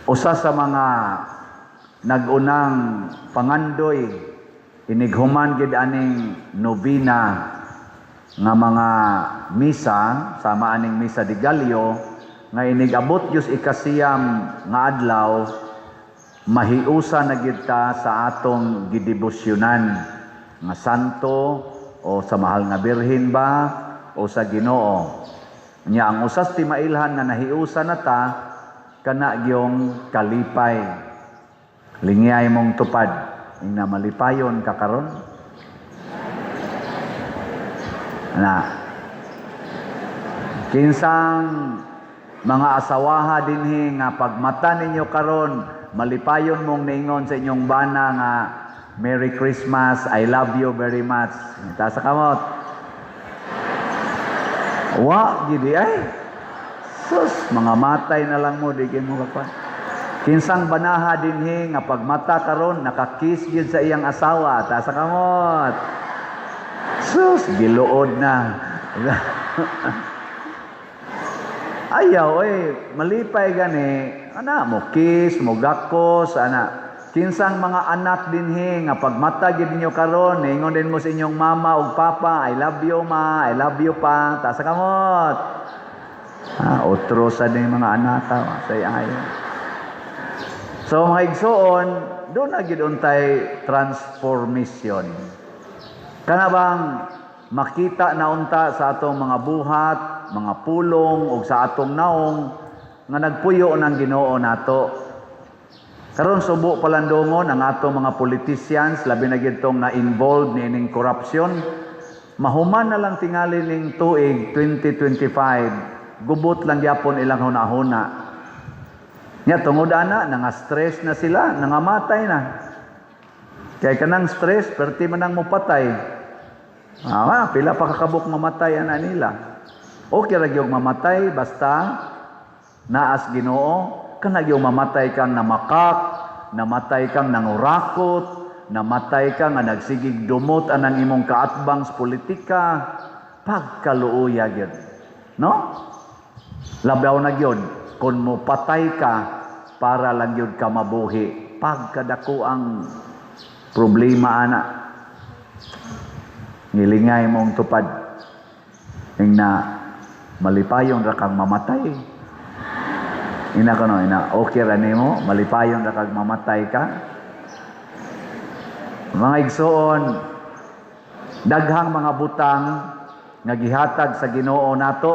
Usa sa mga nagunang pangandoy inighuman gid aning nobina nga mga misa, sama aning Misa de Gallo, nga inigabot Dios ikasiyam nga adlaw, mahiusa na gid ta sa atong gidebosyonan nga santo o sa mahal nga Birhen ba o sa Ginoo. Nya ang usas ti mailhan nga nahiusa na ta kana gyong kalipay. Lingyay mong tupad ing na malipayon ka karon na. Kinsang mga asawaha dinhi nga pagmata ninyo karon malipayon mong niingon sa inyong bana nga "Merry Christmas, I love you very much"? Taas sa kamot. Wa gidi ay. Sus, mga matay na lang mo, di gyud mo kapan. Kinsang banaha dinhi nga pagmata karon nakakiss gyud sa iyang asawa? Taas sa kamot. Sus, giluod na. Ayaw eh, malipay gani, ana mo kiss, mo gakos, ana. Kinsang mga anak dinhi nga pagmata gid ninyo karon, ningon din mo sa inyong mama ug papa, "I love you, ma, I love you, pa"? Taas sa kamot. Ah, otro sa din mga anak say ayo. So mga igsoon, doon na gid untay transformation. Kana bang makita na unta sa atong mga buhat, mga pulong ug sa atong naong nga nagpuyo ng Ginoo nato. Karon subo palandongon ang atong mga politicians, labi na gid tong na-involved niining corruption. Mahuman na lang tingali ning tuig 2025, gubot lang gyapon ilang hunahuna. Nya tungod ana nga stress na sila, nangamatay na. Kay kanang stress, perti man ang mopatay. Ah, pila pa kakabok mamatay ana nila. Okay ra gyud mamatay basta naas Ginoo. Kana gyud mamatay kang namakak, namatay kang nangurakot, namatay ka nga nagsigig dumot anang imong kaatbang sa politika, pagkaluoya gyud. No? Labaw na gyud kung mo patay ka para lang gyud ka mabuhi. Pagkadako ang problema ana. Ngilingay mong tupad. Ing na malipayon ra kang mamatay. Ina ko no, ina okay ra nimo, malipayon ra kag mamatay ka. Mga igsoon, daghang mga butang nga gihatag sa Ginoo nato,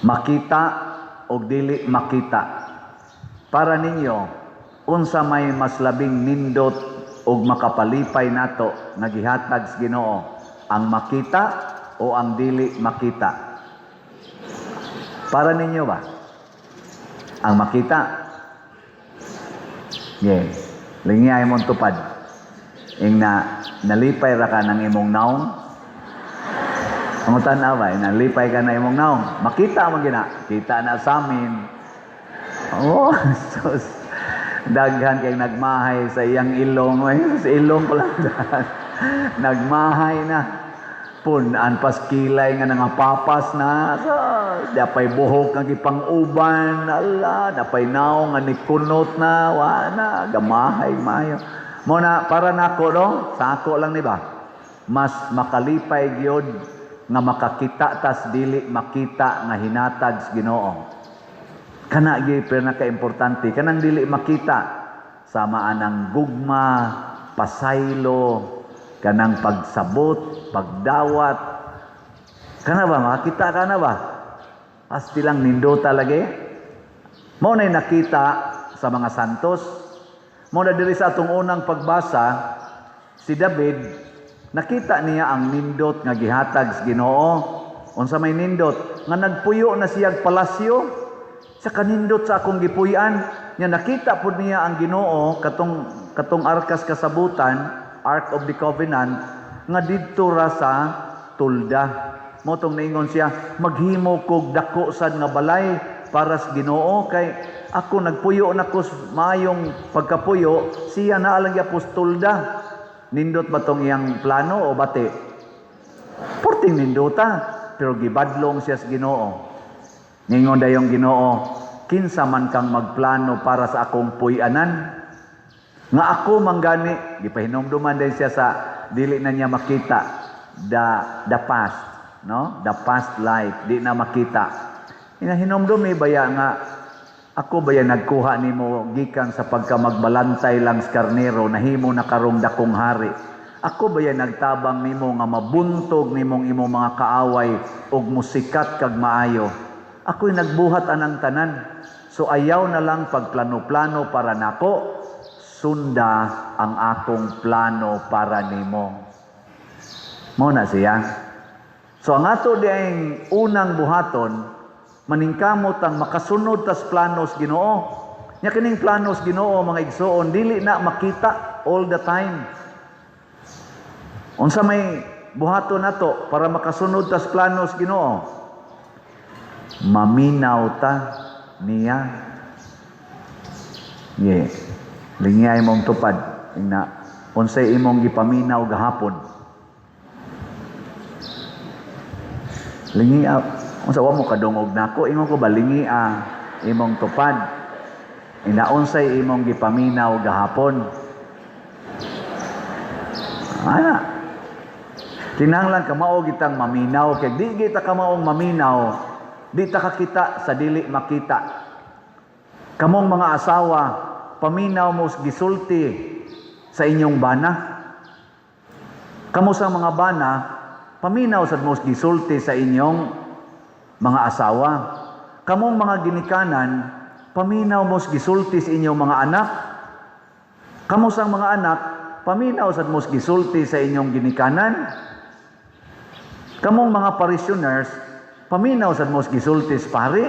makita o dili makita. Para ninyo, unsa may mas labing nindot og makapalipay nato nga gihatag sa Ginoo, ang makita o ang dili makita? Para ninyo ba? Ang makita. Yeah. Lingyay mong tupad. Ing na nalipay ra ka ng imong naong. Pangutan na ba? Nalipay ka na imong naong. Makita mo gina. Kita na sa amin. Oh, sus. Daghan kay nagmahay sa iyang ilong. Ay, sa ilong ko lang. Nagmahay na. Punan pas kilay nga nangapapas na. So, dapay buhok nga gipang-uban. Ala, dapay naong nga nikunot na. Wa na, gamahay mayo. Mo na, para nako no, sa ako lang ni ba? Mas makalipay gyud nga makakita tas dili makita nga hinatag sa Ginoo. Kana gyud pinaka-importante, kanang dili makita, sama anang gugma, pasaylo, kanang pagsabot, pagdawat. Kana ba makita ka na ba? Asti lang nindota lagi. Mao na nakita sa mga santos. Mao na diri sa atong unang pagbasa, si David nakita niya ang nindot nga gihatag sa Ginoo. Unsa may nindot? Nga nagpuyo na siyag palasyo sa kanindot sa akong gipuy-an. Nya nakita pud niya ang Ginoo katong katong arkas kasabutan, Ark of the Covenant, nga didto ra sa tulda. Mo tong niingon siya, "Maghimo kog dako sad nga balay para sa Ginoo kay ako nagpuyo na ko maayong pagkapuyo, siya naa lang gyapon sa tulda." Nindot ba tong iyang plano o bati? Porting nindota, pero gibadlong siya sa Ginoo. Ningon dayong Ginoo, Kinsa man kang magplano para sa akong puy-anan? Nga ako manggani, gipahinumduman din siya sa dili na niya makita the past, no? The past life, di na makita. Ina hinumdumi baya nga ako baya nagkuha nimo gikan sa pagka magbalantay lang sa karnero, nahimo na karong dakong hari. Ako baya nagtabang nimo nga mabuntog nimong imong mga kaaway ug musikat kag maayo. Ako'y nagbuhat anang tanan. So ayaw na lang pagplano-plano para nako, sunda ang akong plano para nimo. Mao na siya. So ang ato diayng unang buhaton, maningkamot ang makasunod tas planos Ginoo. Nya kining planos Ginoo, mga igsoon, dili na makita all the time. Unsa may buhaton nato para makasunod tas planos Ginoo? Maminaw ta niya. Ye. Lingiyay mong tupad. Ingna, unsay imong gipaminaw gahapon? Lingia, unsa, wa mo kadungog nako? Ingon ko ba, lingia imong tupad. Ina, unsay imong gipaminaw gahapon? Ana. Kinahanglan kamao gitang maminaw, kay di kita kamaong maminaw, di ta kakita sa dili makita. Kamong mga asawa, paminaw mo gisulti sa inyong bana. Kamo sa mga bana, paminaw sad mo gisulti sa inyong mga asawa. Kamong mga ginikanan, paminaw mo gisulti sa inyong mga anak. Kamo sa mga anak, paminaw sad mo gisulti sa inyong ginikanan. Kamong mga parishioners, paminaw sad mo gisulti sa pari.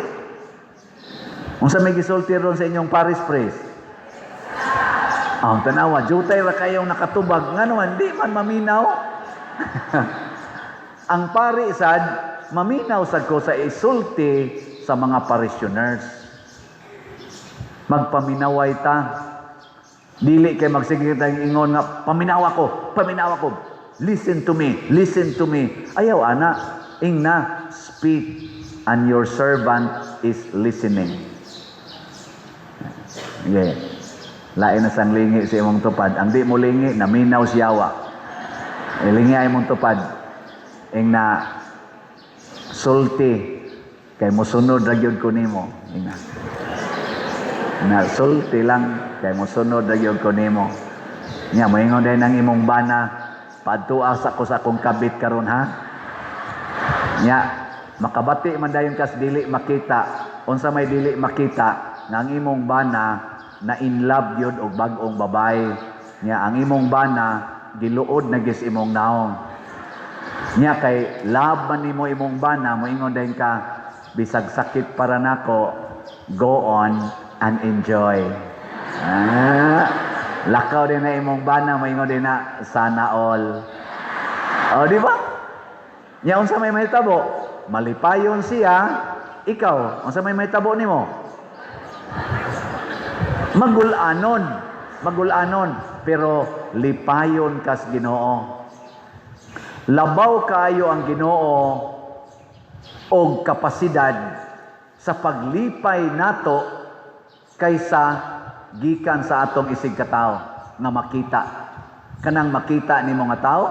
Unsa may gisulti ron sa inyong parish priest? Ah, tanawa, jutay ra kayong nakatubag. Nga naman, di man maminaw. Ang pari sad, maminaw sad ko sa isulti sa mga parishioners. Magpaminaway ta. Dili kay magsige tayong ingon nga, "Paminaw ako, paminaw ako. Listen to me, listen to me." Ayaw ana, ingna, "Speak and your servant is listening." Yeah. Lain na sang lingi sa imong tupad. Ang di mo lingi, naminaw siyawa. E, lingi ay imong tupad. Ingna, "Sulti kay mosunod ra gyud ko nimo." Ingna. Na, "Sulti lang kay mosunod ra gyud ko nimo." Nya moingon din ang imong bana, "Padtua sa ko sa akong kabit karon ha." Nya makabati man dayon kas dili makita. Unsa may dili makita? Nga ang imong bana na in love gyud og bag-ong babae. Nya ang imong bana giluod na gis imong naong. Nya kay love man nimo imong bana, moingon dayon ka, "Bisag sakit para nako, go on and enjoy." Ah, lakaw din na imong bana, moingon din na, "Sana all." O, di ba? Nya unsa may mahitabo? Malipayon siya, ikaw, unsa may mahitabo nimo? Magulanon, magulanon, pero lipayon kas Ginoo. Labaw kaayo ang Ginoo og kapasidad sa paglipay nato kaysa gikan sa atong isig katawo nga makita. Kanang makita nimo nga tao,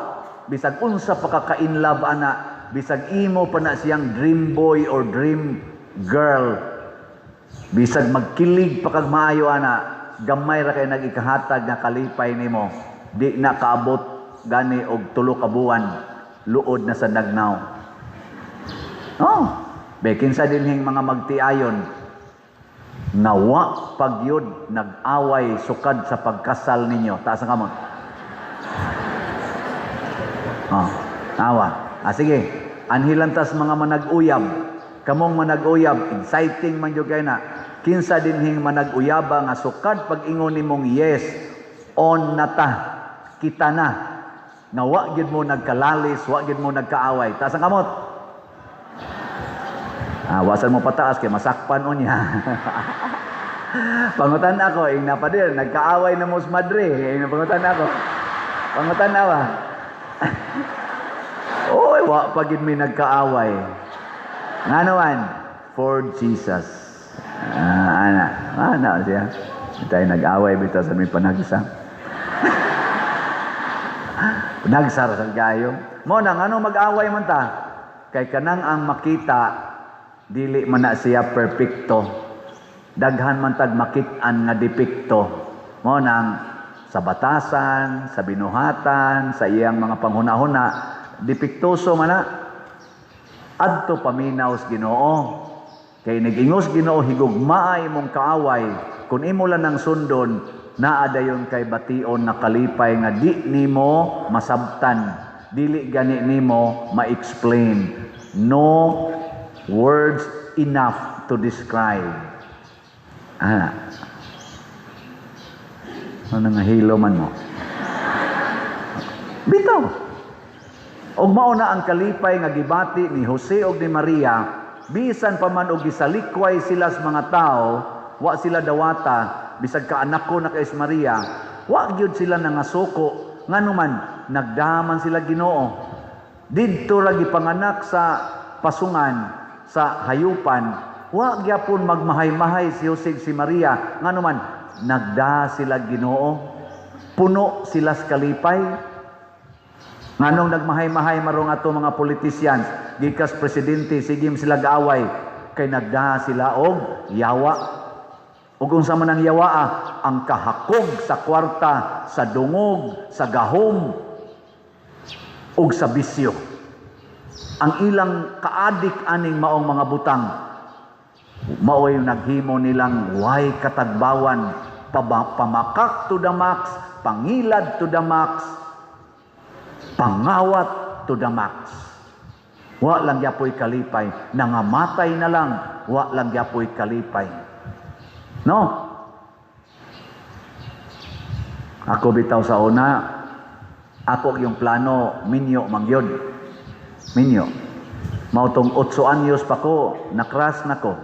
bisag unsa pa ka ka-inlove ana, bisag imo pa na siyang dream boy or dream girl, bisag magkilig pa kag maayo ana, gamay ra kay nag-ikahatag nga kalipay nimo. Di na kaabot gani og 3 ka buwan, luod na sa dagnaw. Oh, be kinsa dinhing mga magtiayon nga wa pagyud nag-away sukad sa pagkasal ninyo? Taas ang kamot. Oh, awa. Ah, sige. Anhilan tas mga manag-uyab. Kamong manag-uyab, exciting man jud kay na. Kinsa dinhing manag-uyaba nga sukad pag-ingon nimong yes, on na ta, kita na. Nga wa gyud mo nagkalalis, wa gyud mo nagkaaway? Taas ang kamot. Ah, wasan mo pataas kay masakpan unya. Pangutan ako, ing napadir, nagkaaway na mo sa madre. Ing pangutan ako. Pangutan na ba? Oy, wa pa gid mi nagkaaway. Nga naman, for Jesus. Ah, ana, ana siya. Tayo nag-away bitaw sa may panagsa. Nagsara sa gayo. Mo nang ano mag-away man ta? Kay kanang ang makita, dili man na siya perpekto. Daghan man tag makit-an nga depekto. Mo nang sa batasan, sa binuhatan, sa iyang mga panghuna-huna, depektoso man na. Adto paminaw sa Ginoo. Kay nag-ingos Ginoo, "Higugmaa imong kaaway." Kung imo lang ang sundon, naa dayon kay bation na kalipay nga di nimo masabtan, dili gani nimo ma-explain. No words enough to describe. Ah. Ano nga hilo man mo? Bitaw. Og mao na ang kalipay nga gibati ni Jose og ni Maria, bisan pa man og gisalikway sila sa mga tao, wa sila dawata, bisag kaanak ko na kay si Maria, wa gyud sila nangasuko. Ngano man, nagdaman sila Ginoo. Didto ra gipanganak sa pasungan, sa hayupan, wa gyapon magmahay-mahay si Jose ug si Maria. Ngano man, nagda sila Ginoo. Puno sila sa kalipay. Nganong nagmahay-mahay marong ato mga politicians, gikas presidente, sige sila gaaway, kay nagda sila og yawa. Ug unsa man ang yawaa? Ang kahakog sa kwarta, sa dungog, sa gahom, ug sa bisyo. Ang ilang kaadik aning maong mga butang, mao'y naghimo nilang way katagbawan, pamakak to the max, pangilad to the max, pangawat to the max. Wa lang gyapoy kalipay. Nangamatay na lang, wa lang gyapoy kalipay. No? Ako bitaw sa una, ako yung plano, minyo mangyod. Minyo. Mao tong 8 anyos pa ko, nakras na ko.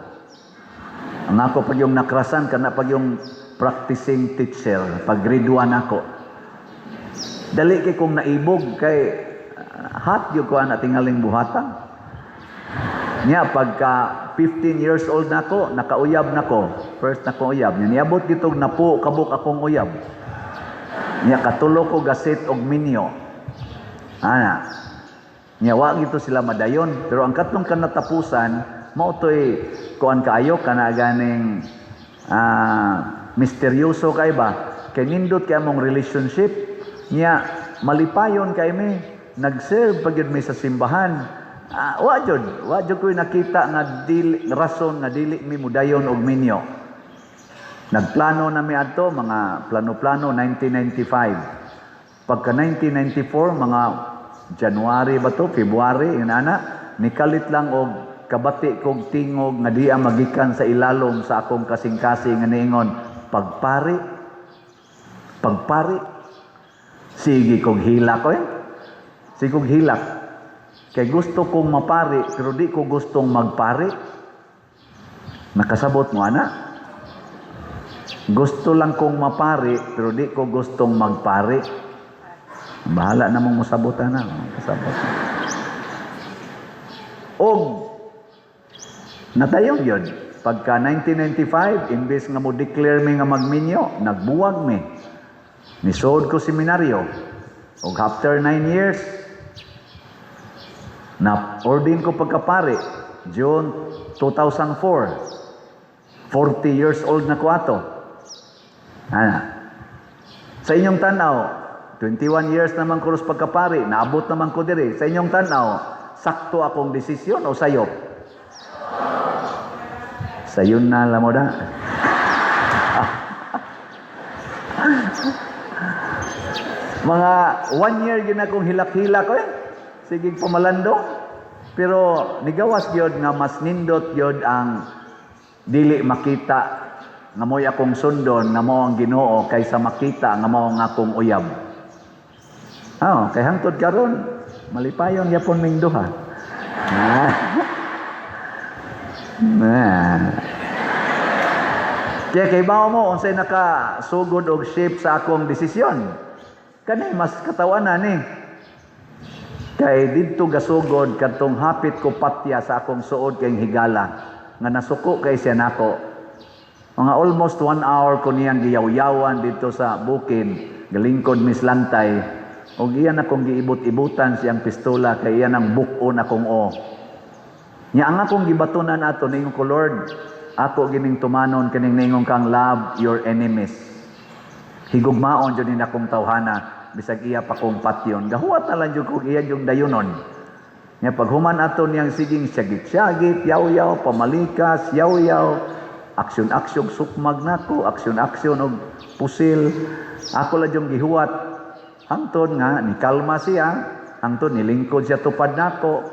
Ang ako pag yung nakrasan, kana pag yung practicing teacher, pag grade 1 ako. Dali kay kong naibog kay hot gyud ko ana tingaling buhatan. Nya pagka 15 years old na ako, nakauyab na ko. First na ko uyab. Nya niabot gitog napo kabuk akong uyab. Nya katulo ko gasit og minyo. Ana. Nya wa gito sila madayon, pero ang katong kanatapusan mao toy kuan kaayo kana ganing misteryoso kay ba, kay nindot kay among relationship. Nya malipayon kay mi, nag-serve pa gyud mi sa simbahan. Wa jud ko'y nakita nga dili rason nga dili mi mudayon og minyo. Nagplano na mi adto, mga plano-plano, 1995. Pagka 1994, mga January ba to, February, yun ana, nikalit lang og kabati kog tingog nga di magikan sa ilalom sa akong kasing-kasing nga niingon, "Pagpari, pagpari." Sige kog hilak ko eh. Sige kog hilak. Kay gusto kong mapari, pero di ko gustong magpari. Nakasabot mo, ana? Gusto lang kong mapari, pero di ko gustong magpari. Bahala na mong musabotan na. Kasabot. Og natayong yun. Pagka 1995, imbes nga mo declare mi nga magminyo, nagbuwag mi. Nisood ko seminaryo. Og after 9 years, na ordain ko pagkapari, June 2004. 40 years old na ko ato. Ana. Sa inyong tanaw, 21 years naman ko ros pagkapari, naabot naman ko diri. Sa inyong tanaw, sakto akong desisyon o sayop? Sayon na lang mo da. Mga one year yun akong hilak-hilak ko eh. Sige pamalando. Pero nigawas gyud nga mas nindot gyud ang dili makita nga mo'y akong sundon nga mao ang Ginoo kaysa makita nga mao ang akong uyab. Ah, kay hangtod karon malipayon gyapon ming duha. Ah. Nah. Kaya kay bawo mo unsay nakasugod og shape sa akong desisyon. Kani mas katawanan ni. Kay didto gasugod kadtong hapit ko patya sa akong suod kay higala. nga nasuko kay siya nako. Mga almost one hour ko niyang giyawyawan dito sa bukid, galingkod mis lantay. Og iyan akong giibot-ibutan siyang pistola kay iyan ang buk-on akong o. Nya ang akong gibatunan ato, ningon ko, "Lord, ako gining tumanon kining ningon kang love your enemies. Higugmaon jud ni akong tawhana bisag iya pa kong patyon." Gahuwat na lang jud ko iya yung dayunon. Nya paghuman ato niyang siging syagit-syagit, yaw-yaw, pamalikas, yaw-yaw, aksyon-aksyon sukmag nako, aksyon-aksyon og pusil. Ako lang yung gihuwat. Hangtod nga nikalma siya, hangtod nilingkod siya tupad nako,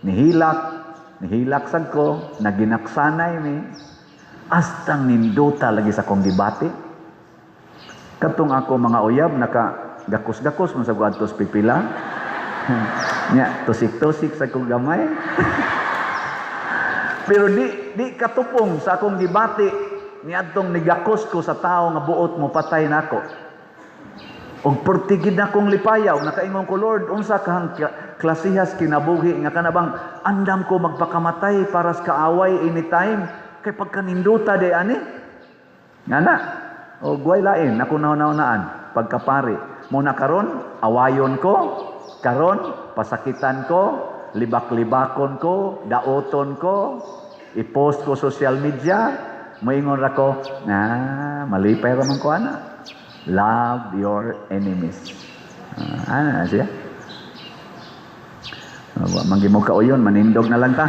nihilak, nihilak sad ko, naginaksanay mi. Astang nindota lagi sa akong gibati. Katong ako mga uyab naka gakos-gakos man sa adto sa pipila. Nya tusik-tusik sa kong gamay. Pero di di katupong sa akong gibati niadtong nigakos ko sa tao nga buot mo patay nako. Og pertigid na kong lipaya og nakaingon ko, "Lord, unsa kahang klasihas kinabuhi nga kana bang andam ko magpakamatay para sa kaaway anytime kay pagkaninduta day ani?" Nga na og way lain ako nauna-unaan pagkapari mo na karon, awayon ko karon, pasakitan ko, libak-libakon ko, daoton ko, i-post ko social media, moingon ra ko na malipay ra man ko ana. Love your enemies. Ana na siya. Wa man mo kauyon, manindog na lang ta.